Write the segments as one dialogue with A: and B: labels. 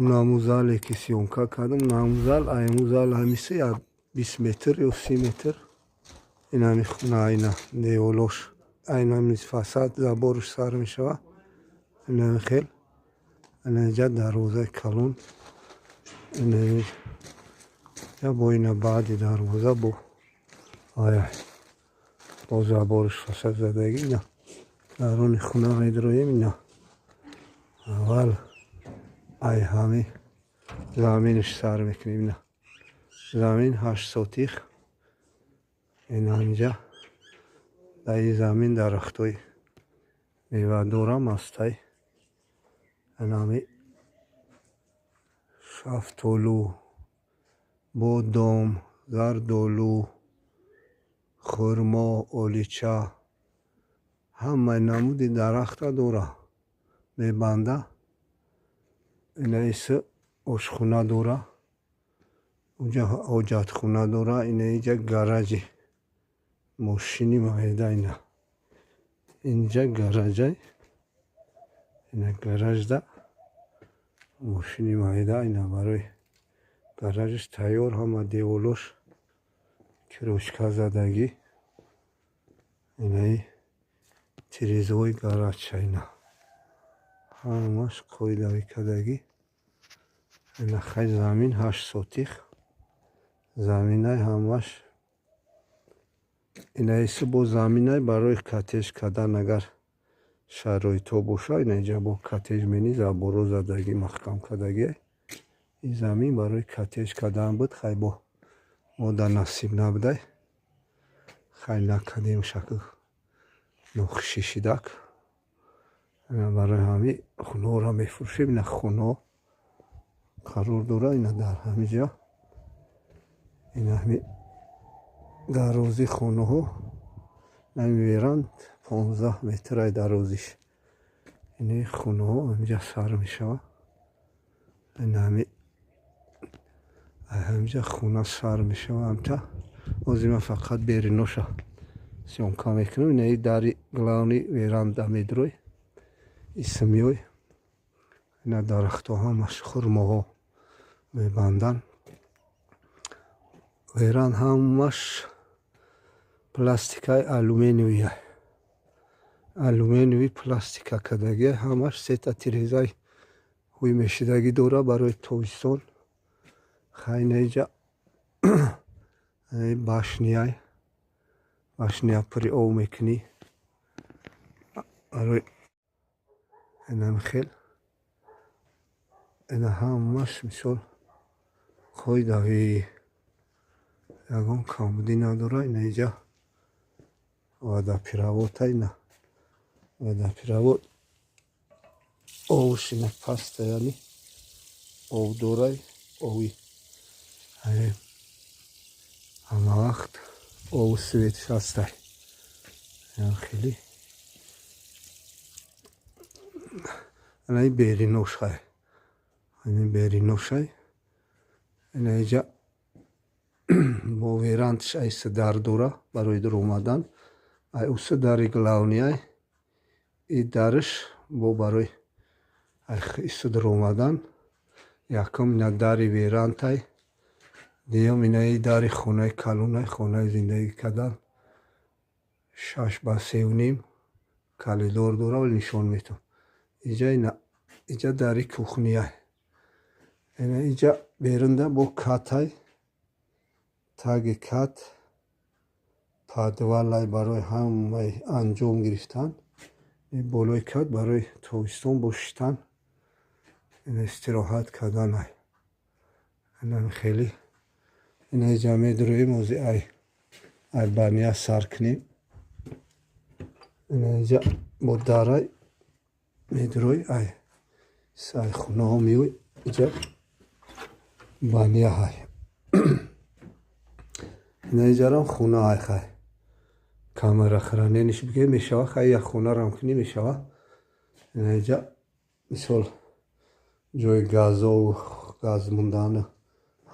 A: Унаму зале, ки съёмка кардам, унаму зал, айму зал ҳамиса як 20 метр ё 30 метр. Инами хона, ина деволош, айнами фасад, заборш сар мешава. Инами хел, инаҷа дарвозаи калон, инами бо ина баъди дарвоза бо ая бо заборш фасад задагӣ. Ина даруни хона медроем. Ина аввал ай ҳами заминаш сар мекунем. Ина замин 8 сотих. Ина инҷа дар ин замин дарахтҳои мевадорам ҳастай. Инами шафтолу, бодом, зардолу, хурмо, олича, ҳамаи намуди дарахта дора, мебанда. Ина иса ошхона дора, уҷа ҳоҷатхона дора. Ина иҷа гаражи мошини майда. Ина инҷа гаражай, ина гаражда мошини майда. Ина барои гаражаш тайёр, ҳама деволош крышка задагӣ. Инаи тирезаҳои гаражча, ина ҳамаш қоидавӣ кардагӣ. Ина хай замин 8 сотих заминай ҳамаш. Инаиси бо заминай барои коттедж кардан, агар шароитҳо боша. Ина инҷа бо коттедж мени, заборҳо задагӣ, маҳкам кардагӣ. Ин замин барои коттедж кардан буд. Хай, бо мо дар насиб набудай, хай накардем, шакл нохушӣ шидак. Барои ҳамин хонаҳоро мефурӯшем. Ина хонаҳо қарор дорад ина дар ҳамин ҷо. Ина ҳами дарози хонаҳо намеверанд, 15 метрай дарозиш. Ини хонаҳо ҳаминҷа сар мешавад. Ина ҳами ҳаминҷа хона сар мешавад. Ҳамта ҳозир ман фақат бериноша съёмка мекунам. Инаи дари главный веранда медурой, исмиёй. Ина дарахтҳо ҳамаш хурмоҳо мебанданд. Веранд ҳамаш пластикаи алюминиевия, алюминиевый пластика кардагия ҳамаш. Сета тирезаи ҳуй мешидагӣ дора барои тобистон. Хай, инаиҷа башняй, башня пури об мекунӣ барои инами хел. Ина ҳамаш мисол қоидавӣ, ягон камбудӣ надорад. Ина иҷа водопровод, ина водопровод обш ина паста, яъне об дорай, оби ҳама вақт обу светш ҳастай. Хеле анаи бериношай, ани бериношай. Ина иҷа бо верандаш айса дар дора барои дуромадан. Ай уса дари главныйай, и дараш бо барои иса дуромадан. Якум ина дари верантай, дуюм инаи дари хонаи калонай, хонаи зиндагӣ кардан, 6 ба 3.5, коридор дора, вале нишон метавон. Иҷа ина иҷа дари кухняй. Ина иҷа берунда бо катай, таги кат подвалай барои ҳамаи анҷом гирифтан. Болои кат барои тобистон бо шиштан, истироҳат карданай. Инам хеле. Ина иҷа медуроем, ози ай баня сар кунем. Ина иҷа бо дарай медурой, ай сай хонаҳо меой, иҷа баняҳай. Ина иҷарам хонаҳай. Хай, камера хранениш бигем мешава. Хай, як хонарам кунӣ мешава. Ина иҷа мисол ҷои газову газ мондану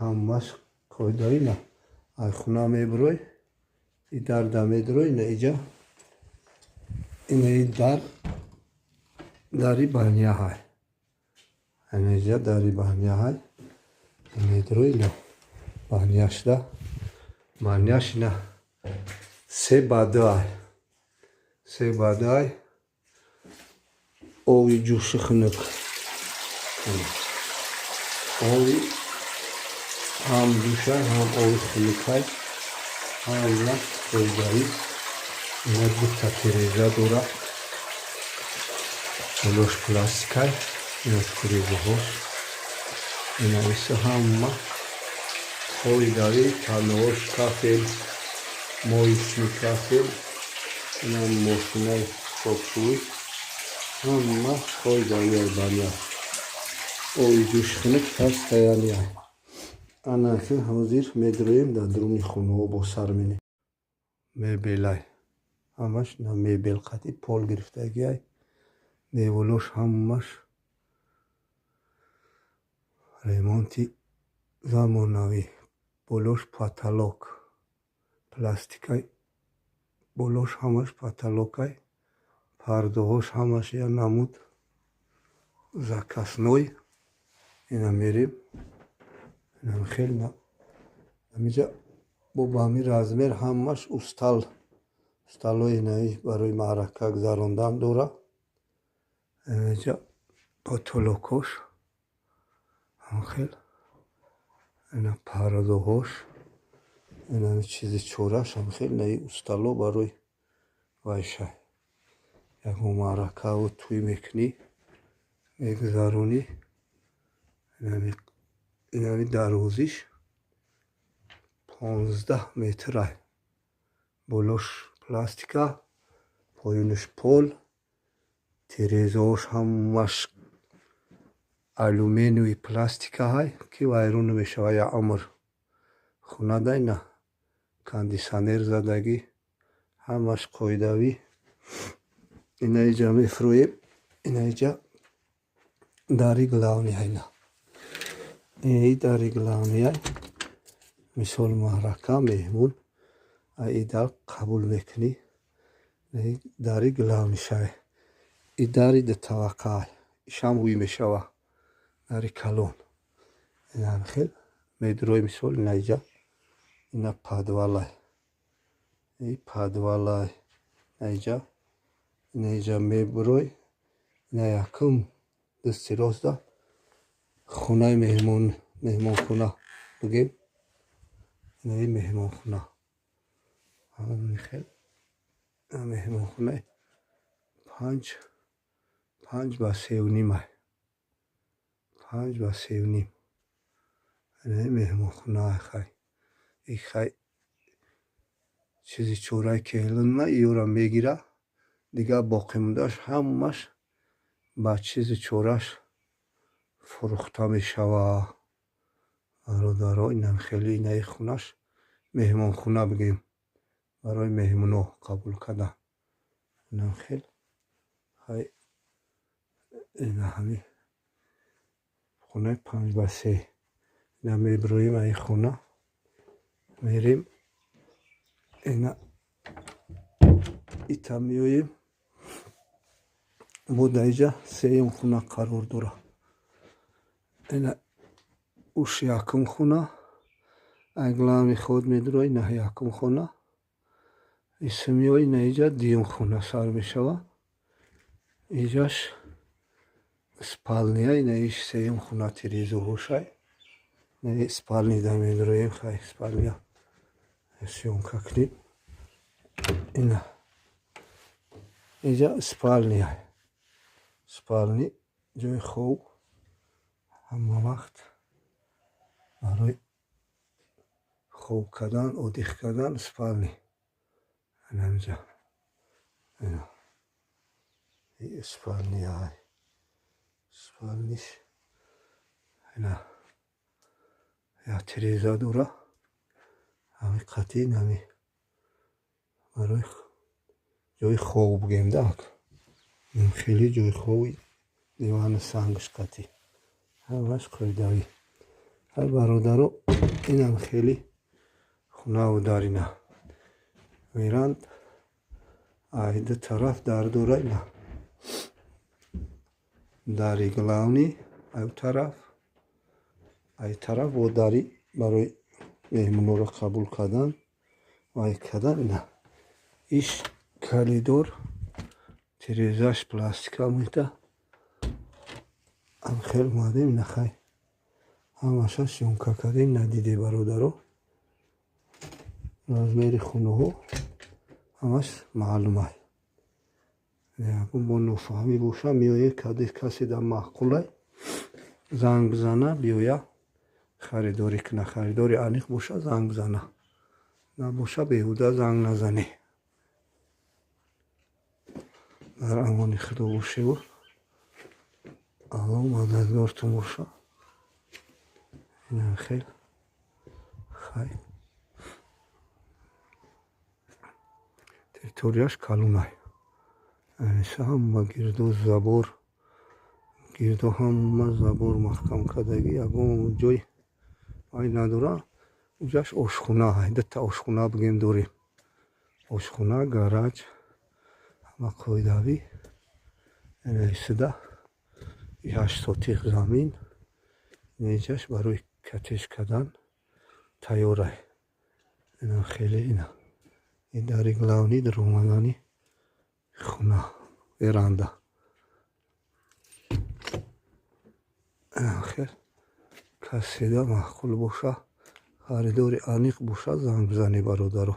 A: ҳамаш қоидаи. Ина ай хона мебурой, и дарда медурой. Ина иҷа инаи дар, дари баняҳай. Анаҷа дари баняҳай медрои баняшда, баняш ина 3 ба 2 ай, 3 ба 2 ай. Ови ҷӯши хунук, ови ҳам ҷӯшай, ҳам ови хунукай, ҳамаш фоидаӣ. Ина дута тиреза дора, болош пластикай, ина тирезаҳош, ина иса ҳама фоидаӣ. Танош кафел, моечный кафел, ина мошинаи покшӯӣ, ҳама фоидаи баня. Ови ҷӯши хунук постоянный. Ана ки ҳозир медроем дар дуруни хонаҳо, бо сар менем. Мебелай ҳамаш на мебел қатӣ пол гирифтагиай, деволош ҳамаш ремонти замонавӣ, болош потолок пластикай, болош ҳамаш потолокай, пардоҳош ҳамаш як намуд заказной. Ина мерем, инам хел ҳамиҷа бо ба ҳамин размер ҳамаш устал, столои инаи барои маърака гузарондан дора. Инҷа потолокош ҳамхел, ина пардоҳош, ина чизи чораш ҳамхел, инаи устало барои вайша, ягон маъракаву тӯй мекунӣ, мегузаронӣ. Инами дарвозиш 15 метрай, болош пластика, поёнаш пол, тирезаҳош ҳамаш алюминиевый пластикаҳай, ки вайрон намешавад як умр. Хона ина кондитсионер задагӣ, ҳамаш қоидавӣ. Ина иҷа мефурӯем, ина иҷа дари главный, ина дари главныйай. Мисол, маърака, меҳмон и дар қабул мекунӣ, дари главныйшай. И дари дутабақаай, ишам ҳуй мешава, дари калон. Инам хел медрои. Мисол, ина иҷа ина подвалай, и подвалай ина иҷа, ина иҷа мебурой, ина якум дасти роста хонаи меҳмон, меҳмонхона бигем, инаи меҳмонхона хел, меҳмонхонаи 5 ба 3,5-ай, 5 ба 3,5 инаи меҳмонхонаай. Хай, и хай чизи чораи келинма иёра мегира, дигар боқимондааш ҳамаш ба чизи чораш фурӯхта мешавад. Бародаро, инам хеле инаи хонаш, меҳмонхона бигем, барои меҳмоно қабул кардан. Инам хел хай, ина ҳамин хонаи 5 ба 3. Ина мебироем аи хона, мерем, ина ита меоем, бо дар иҷа сеюм хона қарор дорад. Ина уш якум хона, ай главный вход медурои, ина якум хона, исмиё, ина иҷа дуюм хона сар мешавад, иҷаш спальня, ина иш сеюм хона, тирезаҳошай. Спальныйда медуроем, хай, спальня съёмка кунем. Ина иҷа спальня, спальни ҷои хоб, ҳама вақт барои хоб кардан, отдых кардан спальни. Инамҷа ина спальня, спальниш ина як тиреза дора, ҳами қатъи ҳами барои ҷои хоб бигем да, хеле ҷои хоби, дивани сангаш қатъи, ҳамаш қоидавӣ. Ҳай, бародаро, инам хеле хунаву дар ина веранд, ай ду тараф дар дора. Ина дари главный, Ай тараф, ай тараф бо дари барои меҳмонҳоро қабул кардан вай кардан. Ина иш коридор, тирезаш пластика мита. Ам хел омадем. Ина хай, ҳамаша съёмка кардем, надиде, бародаро. Размери хонаҳо ҳамаш маълумай. Ягон бо нофаҳмӣ боша, меоед, каде касе дар маъқулай, занг бизана, биёя харидорӣ куна. Харидори аниқ боша, занг бизана, набоша, беҳуда занг назанӣ. Дар амони Худо бошеву Алло мададгортон боша. Инам хел хай, территорияш калонай. Аниса ҳама гирду забор, гирду ҳама забор маҳкам кардагӣ, ягон ҷой ай надора. Уҷаш ошхона, дута ошхона бигем дорем, ошхона, гараж, ҳама қоидавӣ. Исида 8 сотиқ замин, инҷаш барои коттедж кардан тайёрай. Ина хеле, ина ин дари главный даромадани хона, веранда. Хел каседа маъқул боша, харидори аниқ боша, занг бизанӣ, бародаро.